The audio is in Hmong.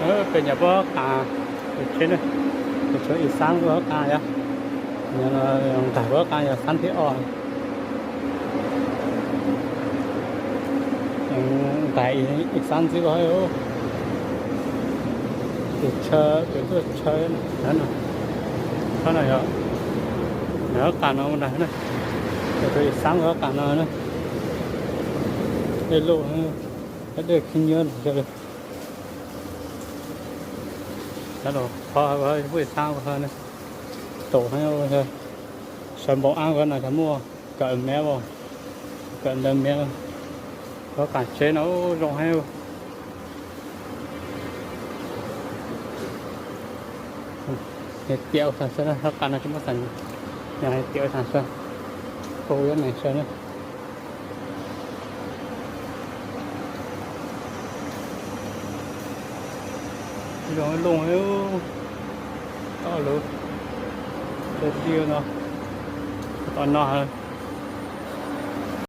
Peb nyob puag qab, tus tsheb, tus tsheb ib xab puag qab yog, nqes puag qab yog xab thib ob. Nqes ib xab ntxiv ko, tus tsheb, tus tuaj tsheb no, tsheb no yog, nyob qab no mus nrad na, tus ib xab puag qab no na, dej loj, dej khib nyiab xwb. Cov laus qhov puag ib xab ko na, tus heev, sawv npaum ab ko no cov muaj kaum mev, kaum ntawd mev. Puag qab tsheb no zoo heev. Hais tias ua xav sawv na, puag qab no tsis muaj xav, yog hais tias ua xav sawv, ua yuav neeg sawv na. Zoo looj, toj lawv, toj siab no, tom no.